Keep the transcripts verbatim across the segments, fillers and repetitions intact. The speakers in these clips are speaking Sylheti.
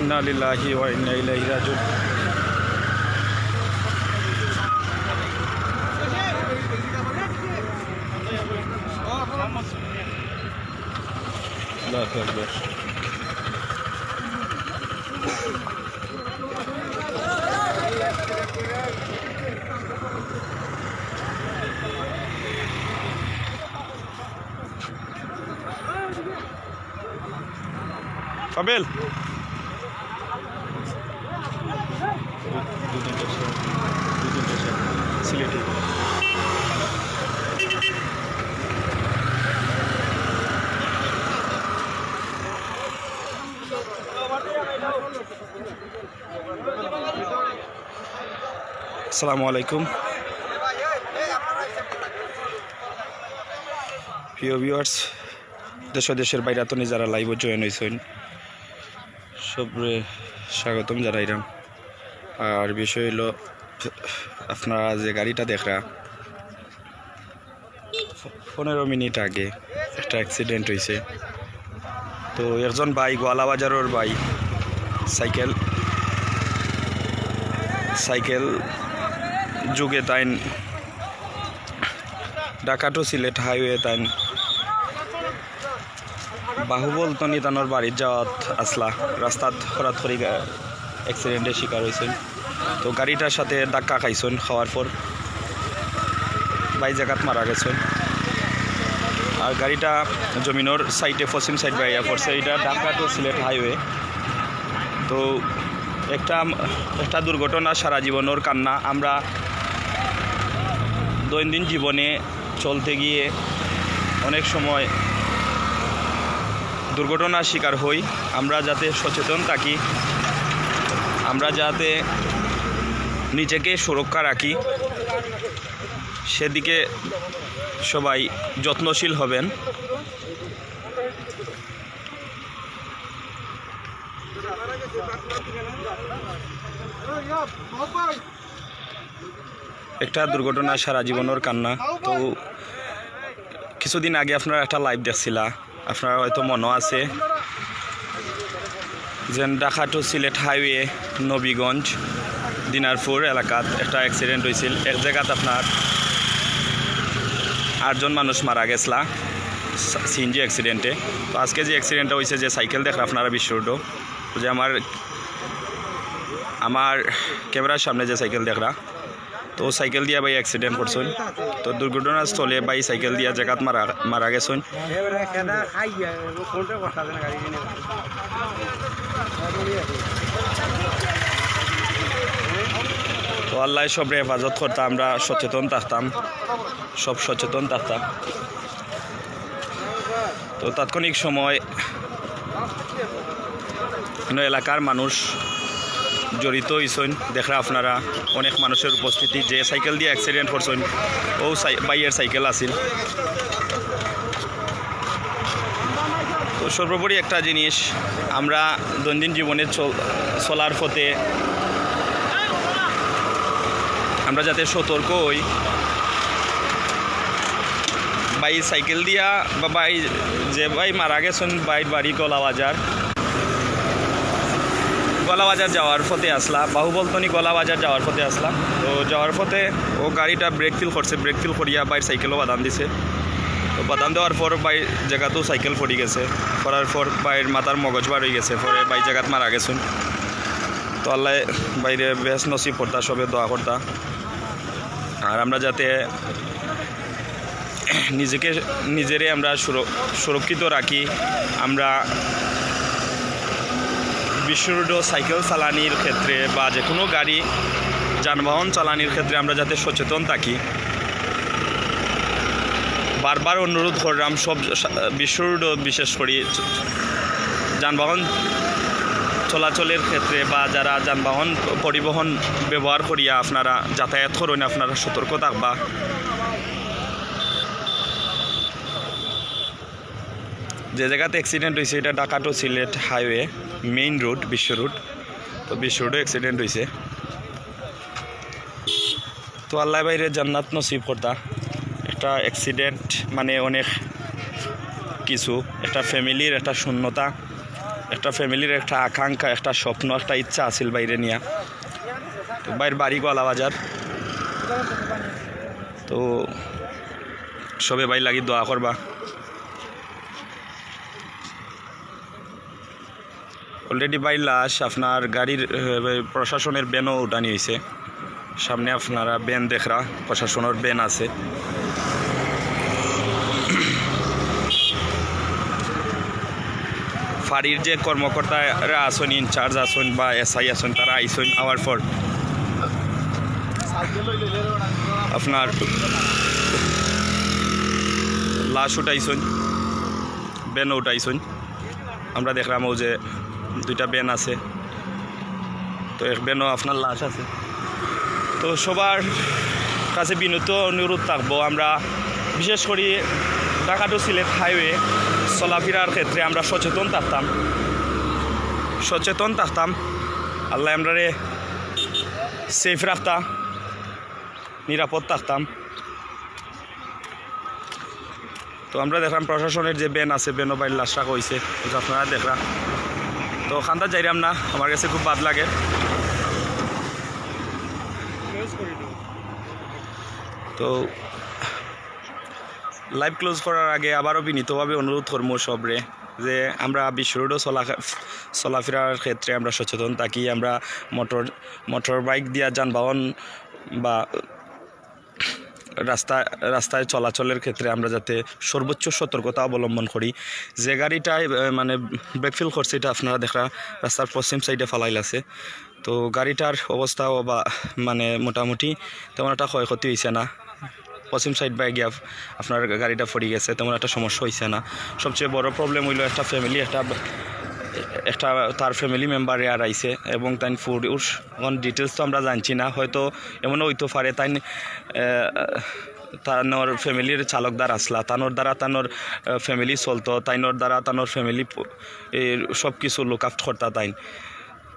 ইন্না লিল্লাহি ওয়া ইন্না ইলাইহি রাজিউন। আল্লাহু আকবার। পাবেল। সিলেটি। আসসালামু আলাইকুম। প্রিয় ভিউয়ার্স, দেশ ও দেশের বাইরে তনে যারা live-ও join অইছইন, সবরে স্বাগতম জানাইরাম। আর বিষয় অইলো, আপনারা যে গাড়িটা দেখরা, পনেরো মিনিট আগে একটা accident অইছে। তো একজন ভাই, গোয়ালা বাজারর ভাই, সাইকেল, সাইকেল যোগে তাইন ঢাকা to সিলেট highway তাইন বাহুবল তনি তানর বাড়িত যাওয়াত আসলা, রাস্তাত হঠাৎ করি গা-, accident-এর শিকার অইছইন। তো গাড়িটার সাথে ধাক্কা খাইছইন, খাওয়ার পর ভাই জাগাত মারা গেছইন। আর গাড়িটা জমিনর side-এ, পশ্চিম side বায় আইয়া পড়ছে। ইটা ঢাকা to সিলেট highway। তো একটা, একটা দুর্ঘটনা সারা জীবনর কান্না। আমরা দৈনন্দিন জীবনে চলতে গিয়ে অনেক সময় দুর্ঘটনার শিকার হই। আমরা যাতে সচেতন থাকি, আমরা যাতে নিজেকে সুরক্ষা রাখি, সেদিকে সবাই যত্নশীল হবেন। একটা দুর্ঘটনা সারা জীবনর কান্না। তো কিছুদিন আগে আপনারা একটা live দেখছিলা, আপনারা হয়তো মনো আছে, যে ঢাকা to সিলেট highway নবীগঞ্জ দিনারপুর এলাকাত একটা accident অইছিল। এক জাগাত আপনার আটজন মানুষ মারা গেছলা সি-, সিএনজি accident-এ। তো আজকে যে accident-টা অইছে, যে সাইকেল দেখরা আপনারা বিশ্ব রোডও, যে আমার, আমার camera-র সামনে যে সাইকেল দেখরা, তো সাইকেল দিয়া ভাই accident করছইন। তো দুর্ঘটনাস্থলে ভাই সাইকেল দিয়া জাগাত মারা, মারা গেছইন। তো আল্লায় সবরে হেফাজত করতা, আমরা সচেতন থাকতাম, সব সচেতন থাকতাম। তো তাৎক্ষণিক সময় ইনো এলাকার মানুষ জড়িত অইছইন। দেখরা আপনারা অনেক মানুষের উপস্থিতি, যে সাইকেল দিয়া accident করছইন, ও সাই-, ভাইয়ের সাইকেল আছিল। তো সর্বোপরি একটা জিনিস, আমরা দৈনন্দিন জীবনে চল-, চলার পথে আমরা যাতে সতর্ক হই। ভাই সাইকেল দিয়া, বা ভাই, যে ভাই মারা গেছইন, ভাইর বাড়ি গোয়ালা বাজার। গোয়ালা বাজার যাওয়ার পথে আসলা, বাহুবল তনি গোয়ালা বাজার যাওয়ার পথে আসলা। তো যাওয়ার পথে ও গাড়িটা brake fail করছে, brake fail করিয়া ভাইর সাইকেলও বাদাম দিছে। তো বাদাম দেওয়ার পর ভাই জাগাতও সাইকেল পড়ি গেছে, পড়ার পর ভাইর মাথার মগজ বার অই গেছে, পরে ভাই জাগাত মারা গেছইন। তো আল্লায় ভাইরে বেহেস্ত নসিব করতা, সবে দোয়া করতা। আর আমরা যাতে নিজেকে, নিজেরে আমরা সুর-, সুরক্ষিত রাখি, আমরা বিশ্ব রোডও সাইকেল চালানির ক্ষেত্রে বা যে কোনো গাড়ি, যানবাহন চালানির ক্ষেত্রে আমরা যাতে সচেতন থাকি। বারবার অনুরোধ করলাম সব সা-, বিশ্ব রোডও বিশেষ করি যানবাহন চলাচলের ক্ষেত্রে বা যারা যানবাহন পরিবহন ব্যবহার করিয়া আপনারা যাতায়াত করইন, আপনারা সতর্ক থাকবা। যে জাগাত accident অইছে, ইটা ঢাকা to সিলেট highway, main road, বিশ্ব রোড। তো বিশ্ব রোডও accident অইছে। তো আল্লায় ভাইরে জান্নাত নসিব করতা। একটা accident মানে অনেক কিছু, একটা family-র একটা শূন্যতা, একটা ফ্যামিলির একটা আকাঙ্ক্ষা, একটা স্বপ্ন, একটা ইচ্ছা আছিল বাইরে নিয়া। তো ভাইর বাড়ি গোয়ালা বাজার। তো সবে ভাইর লাগি দোয়া করবা। Already ভাইর লাশ আপনার গাড়ির, এ, প্রশাসনের ভ্যানও উঠানি হইছে। সামনে আপনারা ভ্যান দেখরা, প্রশাসনের ভ্যান আছে। ফাঁড়ির যে কর্মকর্তারা আছইন, ইনচার্জ আছইন বা এসআই আছইন, তারা আইছইন, আওয়ার পর আপনার লাশ উঠাইছইন, ভ্যানও উঠাইছইন। আমরা দেখলাম ও যে দুইটা ভ্যান আছে, তো এক ভ্যানও আপনার লাশ আছে। তো সবার কাছে বিনীত অনুরোধ থাকবো, আমরা বিশেষ করি ঢাকা to সিলেট হাইওয়ে চলাফেরার ক্ষেত্রে আমরা সচেতন থাকতাম, সচেতন থাকতাম। আল্লাহ আমরারে সেফ রাখতা, নিরাপদ থাকতাম। তো আমরা দেখলাম প্রশাসনের যে ভ্যান আছে, ভ্যানও ভাইর লাশ রাখা হইছে, ওই যে আপনারা দেখরা। তো কান্দাত যাইরাম না, আমার কাছে খুব বাদ লাগে। তো লাইভ ক্লোজ করার আগে আবারও বিনীতভাবে অনুরোধ করমু সবরে যে আমরা বিশ্ব রোডও চলা-, চলাফেরার ক্ষেত্রে আমরা সচেতন থাকি। আমরা মোটর, মোটর বাইক দিয়া যানবাহন বা রাস্তা, রাস্তায় চলাচলের ক্ষেত্রে আমরা যাতে সর্বোচ্চ সতর্কতা অবলম্বন করি। যে গাড়িটায়, আহ, মানে ব্রেক ফেল করছে, এটা আপনারা দেখরা রাস্তার পশ্চিম সাইডে ফালাইল আছে। তো গাড়িটার অবস্থাও বা মানে মোটামুটি তেমন একটা ক্ষয়ক্ষতি হইছে না। পশ্চিম সাইড বায় গিয়া আপনার গাড়িটা পড়ি গেছে, তেমন একটা সমস্যা হইছে না। সবচেয়ে বড় প্রবলেম হইলো একটা ফ্যামিলি, একটা, একটা তার ফ্যামিলি মেম্বার আর আইছে এবং তাইন পুরুষ। এখন ডিটেলস তো আমরা জানছি না, হয়তো এমনও হইতো পারে তাইন, আহ, তানোর ফ্যামিলির চালকদার আসলা, তানোর দ্বারা তানোর, আহ, ফ্যামিলি চলতো, তাইনোর দ্বারা তানোর ফ্যামিলি প-, এর সব কিছু লুক আফট করতা তাইন।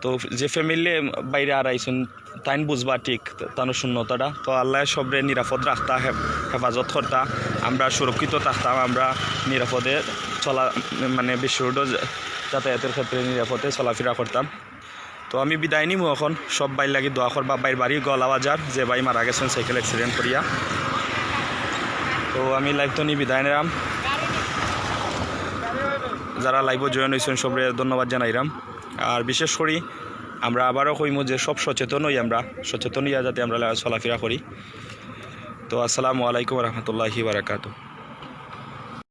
তো যে ফ্যামিলি বাইরে আর আইছইন, তাইন বুঝবা ঠিক তানোর শূন্যতাটা। তো আল্লাহ সবরে নিরাপদ রাখতা, হেফ-, হেফাজত করতা, আমরা সুরক্ষিত থাকতাম, আমরা নিরাপদে চলা, মানে বিশ্ব রোডও যা-, যাতায়াতের ক্ষেত্রে নিরাপদে চলাফেরা করতাম। তো আমি বিদায় নিমু এখন, সব ভাইর লাগি দোয়া করবা। ভাইর বাড়ি গোয়ালা বাজার, যে ভাই মারা গেছইন সাইকেল অ্যাক্সিডেন্ট করিয়া। তো আমি লাইভ তো নি বিদায় নিলাম, যারা লাইভও জয়েন হইছইন সবরে ধন্যবাদ জানাইরাম। আর বিশেষ করি আমরা আবারও কইমু যে সব সচেতন হই, আমরা সচেতন হইয়া যাতে আমরা চলাফেরা করি। তো আসসালামু আলাইকুম রহমতুল্লাহি বারাকাতু।